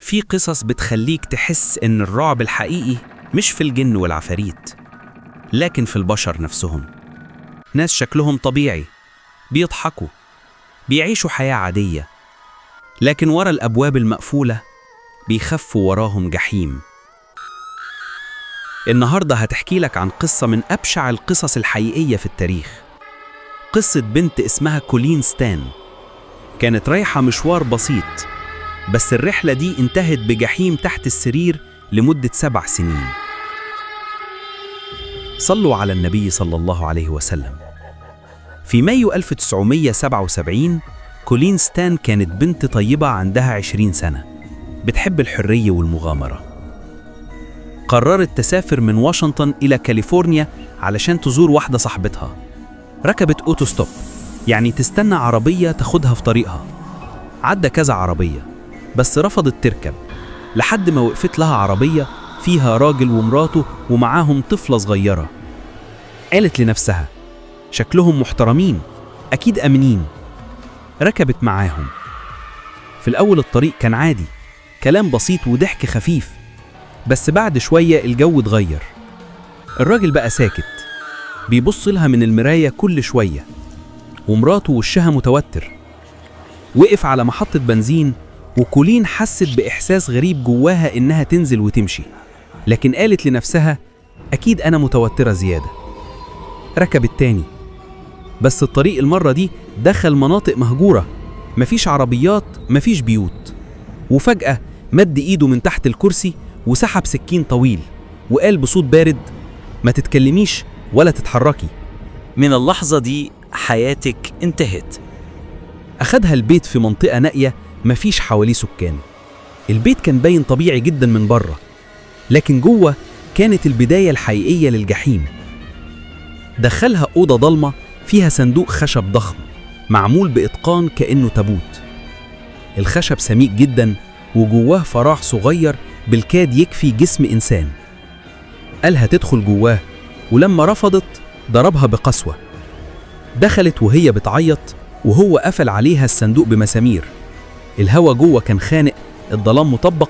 في قصص بتخليك تحس إن الرعب الحقيقي مش في الجن والعفاريت، لكن في البشر نفسهم. ناس شكلهم طبيعي، بيضحكوا، بيعيشوا حياة عادية، لكن ورا الأبواب المقفولة بيخفوا وراهم جحيم. النهاردة هتحكي لك عن قصة من أبشع القصص الحقيقية في التاريخ. قصة بنت اسمها كولين ستان. كانت رايحة مشوار بسيط، بس الرحلة دي انتهت بجحيم تحت السرير لمدة 7 سنين. صلوا على النبي صلى الله عليه وسلم. في مايو 1977 كولين ستان كانت بنت طيبة عندها 20 سنة، بتحب الحرية والمغامرة. قررت تسافر من واشنطن إلى كاليفورنيا علشان تزور واحدة صاحبتها. ركبت auto stop، يعني تستنى عربية تاخدها في طريقها. عدى كذا عربية بس رفضت تركب، لحد ما وقفت لها عربية فيها راجل ومراته ومعاهم طفلة صغيرة. قالت لنفسها شكلهم محترمين، أكيد أمنين. ركبت معاهم. في الأول الطريق كان عادي، كلام بسيط وضحك خفيف، بس بعد شوية الجو اتغير. الراجل بقى ساكت، بيبص لها من المراية كل شوية، ومراته وشها متوتر. وقف على محطة بنزين، وكولين حست بإحساس غريب جواها إنها تنزل وتمشي، لكن قالت لنفسها أكيد أنا متوترة زيادة. ركبت تاني، بس الطريق المرة دي دخل مناطق مهجورة، مفيش عربيات، مفيش بيوت. وفجأة مد إيده من تحت الكرسي وسحب سكين طويل وقال بصوت بارد: ما تتكلميش ولا تتحركي. من اللحظة دي حياتك انتهت. أخدها البيت في منطقة نائية مفيش حواليه سكان. البيت كان باين طبيعي جدا من بره، لكن جوه كانت البداية الحقيقية للجحيم. دخلها أوضة ضلمة فيها صندوق خشب ضخم معمول بإتقان كأنه تابوت. الخشب سميك جدا وجواه فراغ صغير بالكاد يكفي جسم إنسان. قالها تدخل جواه، ولما رفضت ضربها بقسوة. دخلت وهي بتعيط، وهو قفل عليها الصندوق بمسامير. الهوا جوه كان خانق، الظلام مطبق،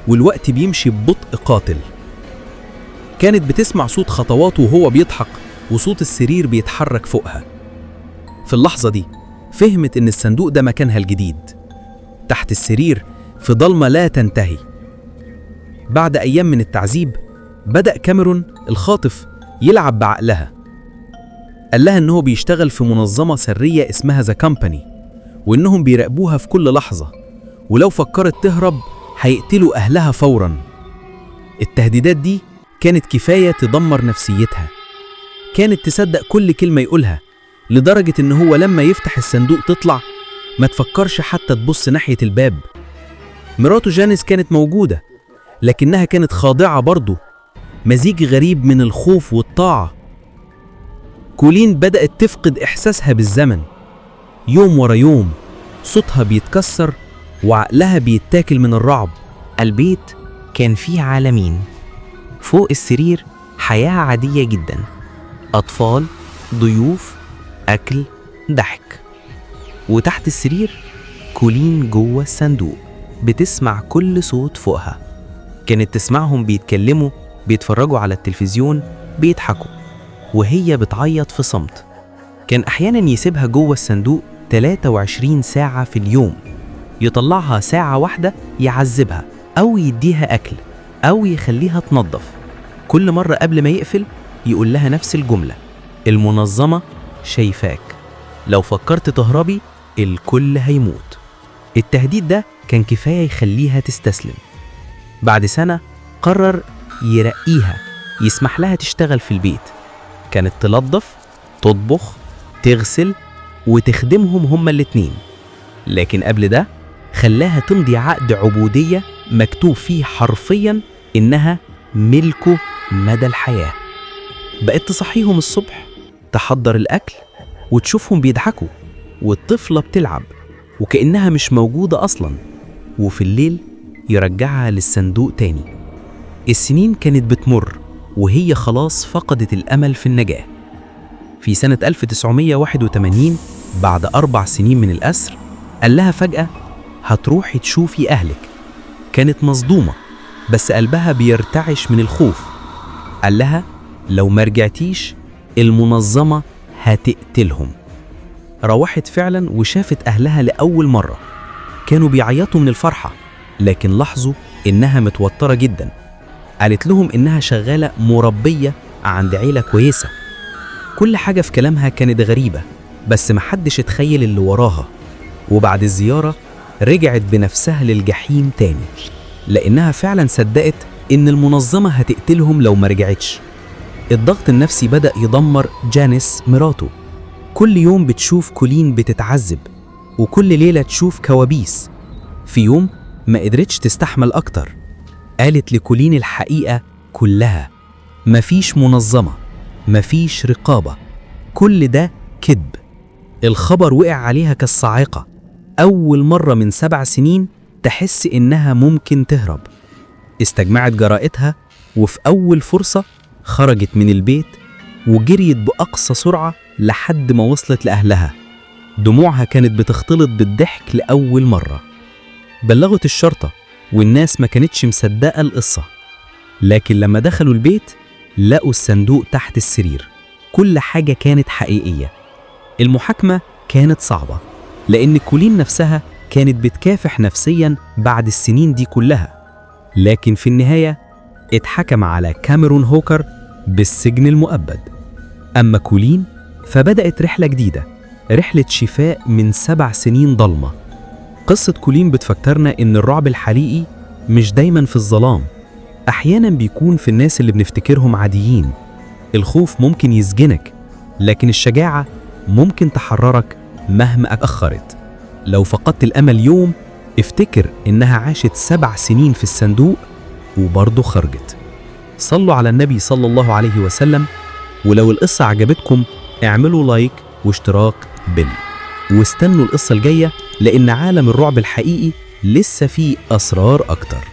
والوقت بيمشي ببطء قاتل. كانت بتسمع صوت خطواته وهو بيضحك، وصوت السرير بيتحرك فوقها. في اللحظة دي فهمت إن الصندوق ده مكانها الجديد، تحت السرير في ضلمة لا تنتهي. بعد أيام من التعذيب بدأ كاميرون الخاطف يلعب بعقلها. قال لها إنه بيشتغل في منظمة سرية اسمها The Company، وإنهم بيراقبوها في كل لحظة، ولو فكرت تهرب هيقتلوا أهلها فوراً. التهديدات دي كانت كفاية تدمر نفسيتها. كانت تصدق كل كلمة يقولها، لدرجة إن هو لما يفتح الصندوق تطلع ما تفكرش حتى تبص ناحية الباب. مراته جانيس كانت موجودة، لكنها كانت خاضعة برضه، مزيج غريب من الخوف والطاعة. كولين بدأت تفقد إحساسها بالزمن. يوم ورا يوم صوتها بيتكسر وعقلها بيتاكل من الرعب. البيت كان فيه عالمين. فوق السرير حياة عادية جدا، أطفال، ضيوف، أكل، ضحك. وتحت السرير كولين جوه الصندوق بتسمع كل صوت فوقها. كانت تسمعهم بيتكلموا، بيتفرجوا على التلفزيون، بيضحكوا، وهي بتعيط في صمت. كان أحيانا يسيبها جوه الصندوق 23 ساعة في اليوم، يطلعها ساعة واحدة يعذبها أو يديها أكل أو يخليها تنظف. كل مرة قبل ما يقفل يقول لها نفس الجملة: المنظمة شايفاك، لو فكرت تهربي الكل هيموت. التهديد ده كان كفاية يخليها تستسلم. بعد سنة قرر يرقيها، يسمح لها تشتغل في البيت. كانت تنظف، تطبخ، تغسل، وتخدمهم هما الاتنين. لكن قبل ده خلاها تمضي عقد عبودية مكتوب فيه حرفيا إنها ملكه مدى الحياة. بقت تصحيهم الصبح، تحضر الأكل، وتشوفهم بيضحكوا والطفلة بتلعب وكأنها مش موجودة أصلا، وفي الليل يرجعها للصندوق تاني. السنين كانت بتمر وهي خلاص فقدت الأمل في النجاة. في سنة 1981 بعد 4 سنين من الأسر قال لها فجأة: هتروحي تشوفي أهلك. كانت مصدومة بس قلبها بيرتعش من الخوف. قال لها لو ما رجعتيش المنظمة هتقتلهم. روحت فعلا وشافت أهلها لأول مرة. كانوا بيعيطوا من الفرحة، لكن لاحظوا إنها متوترة جدا. قالت لهم إنها شغالة مربية عند عيلة كويسة. كل حاجة في كلامها كانت غريبة، بس محدش اتخيل اللي وراها. وبعد الزيارة رجعت بنفسها للجحيم تاني، لأنها فعلا صدقت إن المنظمة هتقتلهم لو ما رجعتش. الضغط النفسي بدأ يدمر جانيس مراته. كل يوم بتشوف كولين بتتعذب، وكل ليلة تشوف كوابيس. في يوم ما قدرتش تستحمل أكتر، قالت لكولين الحقيقة كلها. مفيش منظمة، مفيش رقابة، كل ده كذب. الخبر وقع عليها كالصاعقة. أول مرة من 7 سنين تحس إنها ممكن تهرب. استجمعت جرأتها، وفي أول فرصة خرجت من البيت وجريت بأقصى سرعة لحد ما وصلت لأهلها. دموعها كانت بتختلط بالضحك لأول مرة. بلغت الشرطة والناس ما كانتش مصدقة القصة، لكن لما دخلوا البيت لقوا الصندوق تحت السرير. كل حاجة كانت حقيقية. المحاكمة كانت صعبة لأن كولين نفسها كانت بتكافح نفسيا بعد السنين دي كلها، لكن في النهاية اتحكم على كاميرون هوكر بالسجن المؤبد. أما كولين فبدأت رحلة جديدة، رحلة شفاء من 7 سنين ضلمة. قصة كولين بتفكرنا إن الرعب الحقيقي مش دايما في الظلام، أحيانا بيكون في الناس اللي بنفتكرهم عاديين. الخوف ممكن يسجنك، لكن الشجاعة ممكن تحررك مهما أخرت. لو فقدت الأمل يوم، افتكر إنها عاشت 7 سنين في الصندوق وبرضه خرجت. صلوا على النبي صلى الله عليه وسلم. ولو القصة عجبتكم اعملوا لايك واشتراك بال، واستنوا القصة الجاية، لأن عالم الرعب الحقيقي لسه فيه أسرار أكتر.